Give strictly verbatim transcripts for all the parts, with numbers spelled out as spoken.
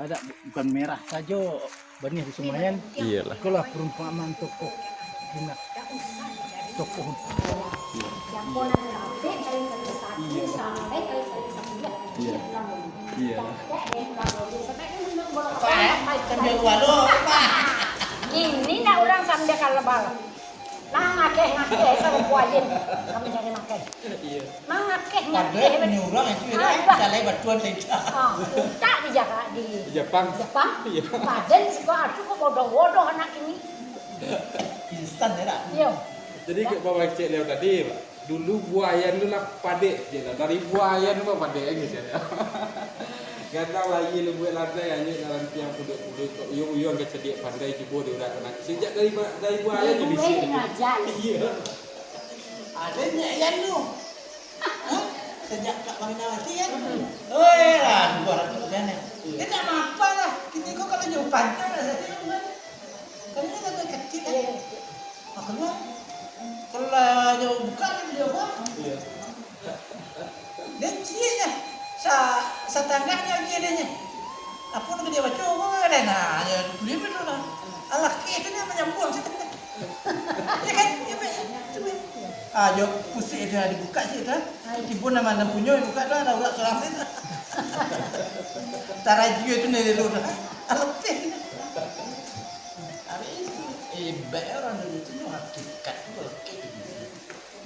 Bukan merah sajo, baniah di Sumayan. Iyolah. Itulah perumpamaan tokoh Jinak. Tokoh. Iya. Iya. Iya. Ini nak orang sambil kalau bala. Nah, ngakeh-ngakeh, sarupo alim. Kamu cari makan. Iya. Mangakeh-ngakeh. Padahal punya urang itu, ya, ah, dah. Calai batuan saja. Ah, utak di Jaka-, di Jepang. Jepang. Iya. Badan segala tu kok bodoh-bodoh anak ini. Instan, ya, tak? Iya. Jadi, ya. Kek Bapak Cek Leo tadi, Pak, dulu buayan tu lah padek, Cek, lah. Dari buayan tu lah padek, kan, Cek, ya. Gadang lahia lembuik ladai, anyuik nan rantiang puduik-puduik, kok uyuang-uyuang kacadiak pandai, cubo diurak anak. Sajak dari ba-, dari buayan je bisi. Iya. Ado nyak Yan tu. Hah? Sajak tak main awak kan? Hmm. Oi, lah, dua ratus kan, eh. Iya. Dia tak apa lah. Kini kau kalau jauh pantai lah, saya tengok kan. Kalau ni kan kecil kan? Iya, iya, kecil. Ah, keluar. Kalau lah jauh buka, dia apa? Iya. Dia ciek je. Sa-, satangah nyo agiah dia nyo. Apo nan dia baco, apo nan dia, nah, ya, tulis betul lah. Alah, kek tu ni manyambuang situ. Ya kan? Ya, baik. Cuba. Ah, yo, pusing dia dibuka situ, kan? Tibo nama nan punyo buka tu, ada urak surang situ. Taraju itu ni dulu tu. Alah, kek. Habis itu, eh, baik orang dulu tu, hakikat tu, kalau kek tu.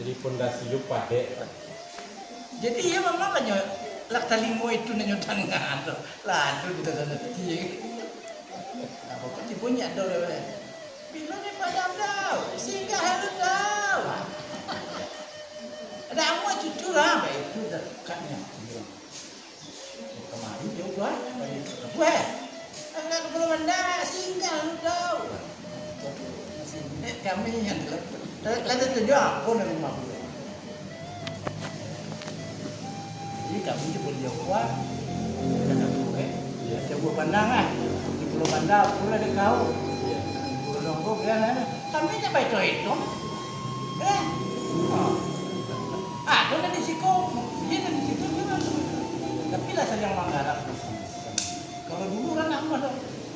Jadi pondasi lu padek. Jadi, iyo, memang banyak lah talingo itu nanyo danga tu. Lah, tu kita tak ngerti. Nah, pokok tibo nyak do lah. Bilo ni padam tau. Singgah lu tau. Ada amuah cucur ah, baik itu dekatnya. Kamari jauah, Tuan. Buah. Angkak ka Pulau Banda, singgah lu tau. Nek kami yang lalu tu jo apo nan rumah tu. Jadi kami tu boleh jauah, kan aku, eh. Iya. Jauah pandang lah. Di Pulau Banda, pulau di kau. Iya. Pulau Nonggo, biar lah. Kami tak baik tu itu. Eh. Ah, tu dari siko, dia dari situ juga. Tapi lah saling manggarap. Kalau dulu urang nak mah tu,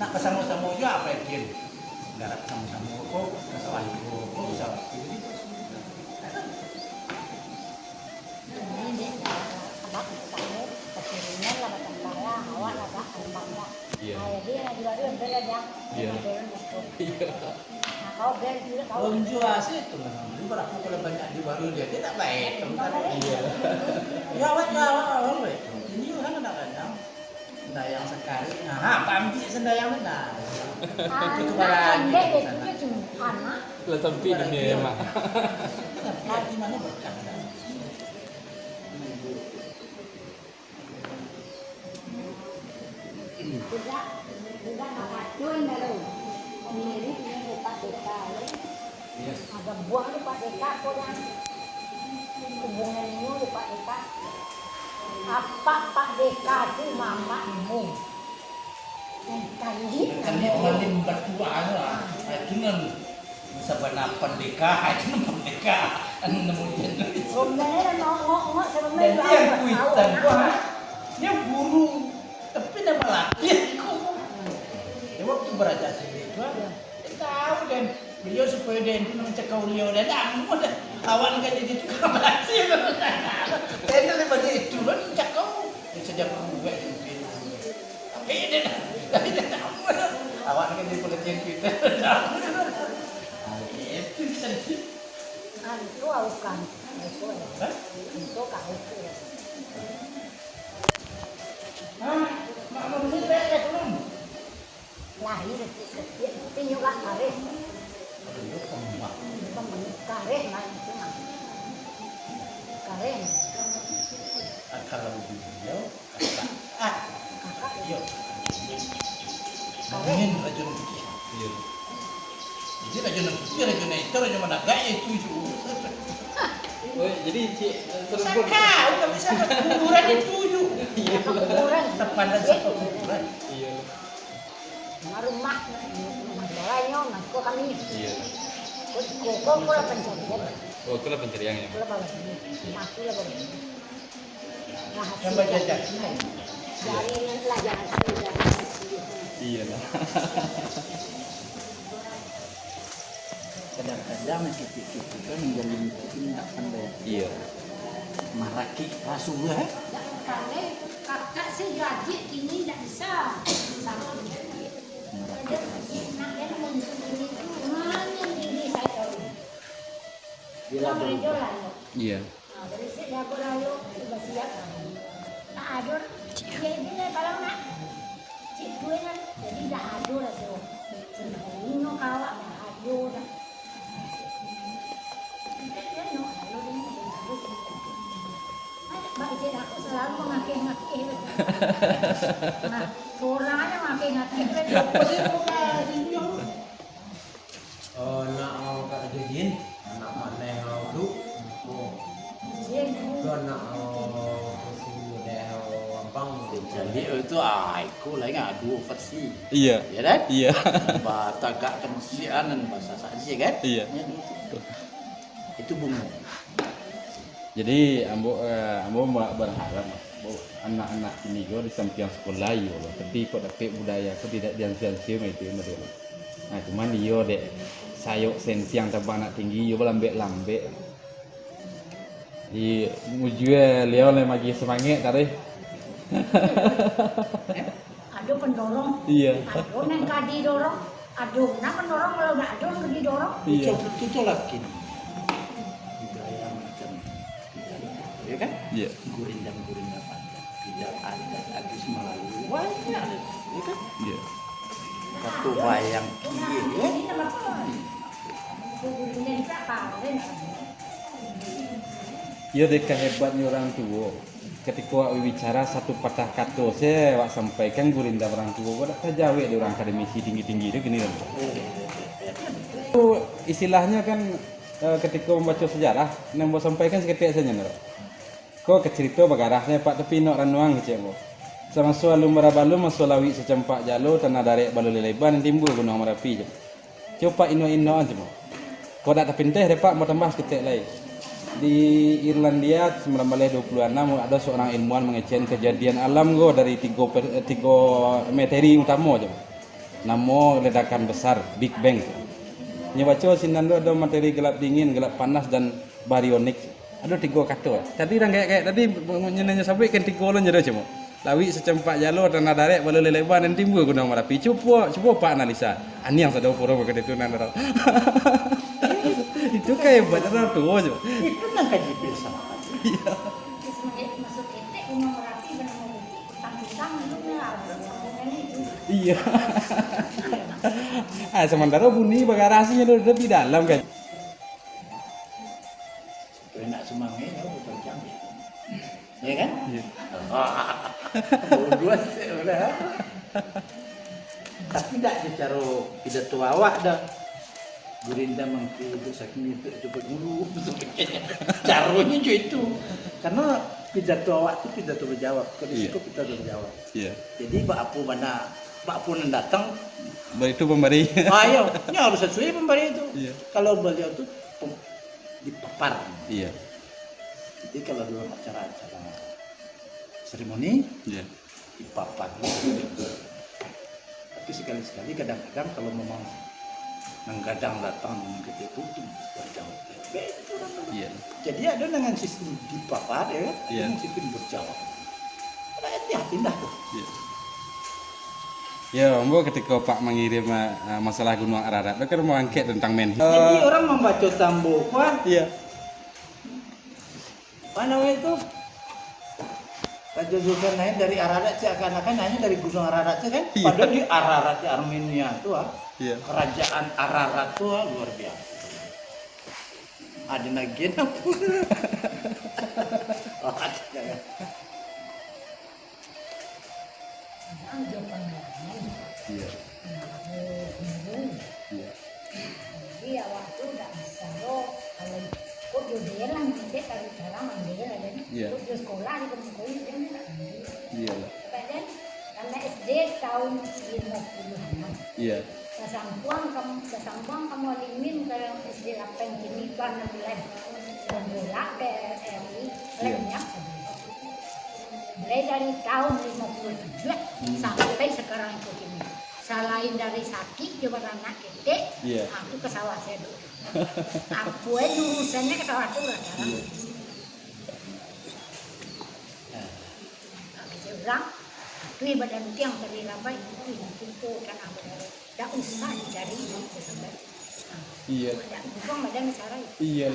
nak basamo-samo jo apo yakin. Garap samo-samo ko, ka sawah iko, ko ka sawah iko. Jadi, ini dek, abang kamu, kekiriman lah batambah lah, awak lah bak tambah lah. Iya. Nah, jadi yang dua tu yang bela dia. Iya. Yang bela di situ. Iya. Nah, kau bela juga, kau. Om jua sih tu memang. Lu berapa kalau banyak di baru dia, dia tak baik. Iya. Ya, awak, ya, awak, awak, weh. Ini orang kadang-kadang. Nah, yang sakali, nah, ha, pambiak sandayang tu, nah. Ah, itu nah, kebarang endek gitu, itu sana. Dia cuma, ah. Lah sampai kebarang dunia dia. Mah. Tapi hati mana berkah, kan? Tidak, tidak makacun baru. Mirip ni rupa kita, ya. Ada buah tu Pak Deka ko yang hubungan ni tu Pak Deka. Apak Pak Deka tu mamak ni. Yang kali. Kali malam bertuah tu ah. Itu nan sabana Pak Deka, itu nan Pak Deka. Anu nemu jan. Sebenarnya nak ngok-ngok sebenarnya. Jadi yang kuitan tu ah, dia guru. Tapi nak malatih ko. Dia waktu baraja sini tu ah. Tahu den, beliau supaya den tu mancakau beliau, den amun dah. Awak ni kan jadi tukang baraja. Den tu daripada itu kan cakau. Dia saja buat sempit. Tapi den, tapi den amun. Awak ni kan jadi pelatihan kita. Itu bisa. Antu aukan. Hah? Antu kau tu. Ah, mak belum ni beres belum? Lahir kecil-kecil, tapi nyo gak kareh. Kareh main itu mah. Kareh. Ah, kalau beliau, kakak. Ah, kakak. Iyo. Kareh. Mungkin Rajo Nan Putiah. Iyo. Jadi Rajo Nan Putiah, Rajo Nan Itam, Rajo Managai, ya itu, itu. Oh, jadi cik, eh, serempun. Saka, bukan bisa ke kuburan itu, ju. Iyo. Kuburan. Sepandan saka kuburan. Iyo. Rumah, rumah baranyo, mangko kami. Iya. Ko, ko, ko, ko lah pencarian. Oh, ko lah pencarian ya. Ko lah bawa sini. Mati lah bawa sini. Nah, yang baca jaki. Dari lah jangan sudah. Iyolah. Kadang-kadang kitik-kitik kan manggalin kitik minta pandai. Iya. Marakik rasuah, eh? Ndak pandai, kakak sih gaji kini ndak bisa. Sama. Marakik rasuah. Nak kan muncul ini tuh, mana ini saya tahu. Dia lah. Iya. Nah, dari situ jago rayo, tu basiak. Tak ado. Dia itu lah kalau nak. Cik gue kan, jadi tak ado lah tu. Sebenarnya kawak tak ado dah. Kita dia no, kalau dia ni bagus. Bak cik aku selalu mengakeh-ngakeh. Nah, suaranya mengakeh-ngakeh. Apa sih kau kah? Oh, anak awak Kak Jojin, anak maneh awak tu. Oh. Tu anak awak Kak Sulu deh, awak Ampang. Jadi itu, ah, iko lah ingat ado versi. Iya. Ya kan? Iya. Batagak kan sianan bahasa saksi kan? Iya. Ya, itu. Itu bungo. Jadi ambo, eh, ambo ma-, berharap, ambo anak-anak kini ko di sampiang sekolah iyo, tapi kok dapek budaya ko tidak diansua-ansua itu, model. Nah, cuman iyo dek, sayok sensiang tabang nak tinggi, iyo balambek-lambek. Di mujue liau lai magi semangat tadi. Ado pendorong. Iya. Ado nan ka didorong. Ado nan mendorong, kalau dak ado nan ka didorong. Iya. Itu, itu, itu laki. Budaya macam itu. Ya kan? Iya. Gurindam-gurindam adat. Tidak ada lagi melalui banyak, ya kan? Iya. Kato bayang kieh, ya. Iyo dek, hebatnyo urang tuo. Katiko awak babicara, satu patah kato se awak sampaikan, gurindam urang tuo ko dak tajawek dek urang akademisi tinggi-tinggi tu kini kan. Tu istilahnyo kan, eh, katiko mambaco sajarah, nan ambo sampaikan saketek sajo nyo. Ko ka carito bagarah se, Pak, tapi inok ranuang kecek ambo. Samaso alun bara balun, maso lawik sacampak jalo, tanah darek baluleh lebar, nan timbua Gunuang Marapi, cek. Cupak inok-inok an cuma. Kok dak tapinteh deh, Pak, mau tambah saketek lai. Di Irlandia, sembilan belas dua puluh enam, ado seorang ilmuwan mangecekan kejadian alam ko dari tigo per-, eh, tigo materi utamo cuma. Namo ledakan besar, Big Bang. Nyo baco sinan tu ado materi gelap dingin, gelap panas, dan barionik. Ado tigo kato. Tadi urang gaek-gaek tadi, nyo, nyo sabuik kan tigo lo nyo ado cuma. Lawik sacampak jalo, tanah darek baluleh lebar, nan timbua Gunuang Marapi. Cubo, cubo Pak analisa. Aniang sado puro bakeh itu nan ado. Itu ka hebat ado tuo jo. Itu nan kaji filsafat. Iya. Sebagai masuk ketek Gunuang Marapi banamo buku, tang-tang itu lah, sambungan itu. Iya. Ah, sementara bunyi bagarasinyo tu lebih dalam kan. Kau nak semangat, kau bukan canggih. Ya kan? Iya. Bodoh aja udah. Tapi tak je caro pidato awak dah. Gurinda mangku untuk sakit itu cepat dulu. Caronyo je itu. Karena pidato awak tu pidato berjawab. Kalau Iya. Siko pidato berjawab. Iya. Jadi, bak apo bana, bak apo nan datang. Bak itu pembari. Ah, iya. Ini harus sesuai pembari itu. Iya. Kalau beliau tu pem-, dipapar. Iya. Jadi, kalau dalam acara-acara seremoni, Iya. dipapar. Tapi sekali-sekali, kadang-kadang kalau memang nan gadang datang dengan kita itu, itu berjawab. Baik, itu orang tu. Iya. Jadi, ada dengan sistem dipapar, ya kan? Ada Iya. Dengan sistem berjawab. Ada hati-hati dah tu. Iya. Ya, ambo ketika Pak mangirim, eh, masalah Gunuang Ararat, tu kan mangangkek tentang menhir. Jadi, orang mambaco tambo, kuah. Iya. Apa namanya itu? Raja Zulkarnain dari Ararat, seakan-akan hanya dari Gunung Ararat saja kan? Iya. Padahal di Ararat, di Armenia tu, ah, Iya. Kerajaan Ararat tu, ah, luar biasa. Ada nagian apa? Oh, ada, jangan. Kan dia pangalaman. Iya. Nah, dia, dia. Iya. Jadi, awak tu dak bisa doh, kalau ikut jo dia lah, nanti kalau cara manggil lah, kan. Iya. Ikut jo sekolah, di kampung koin, dia ni dak manggil. Iyalah. Kan, karena S D tahun lima puluh enam. Iya. Basambuang kam-, basambuang ka mualimin ka S D lapan kini, kelas enam belas. Pemulak P R R I, Iya. Lenyap. Mulai Dari tahun lima puluh tujuh sampai sekarang itu kini. Salain dari sakik jo baranak ketek, Iya. Aku ka sawah sajo. Apo ae urusannyo ka sawah tu lah sekarang. Iya. Nah, kecek urang, tu ibadah tiang tadi lambai, itu pintu tanah berdarah. Tak usah dicari itu sampai. Iya. Ada bukan ada cara itu. Iya.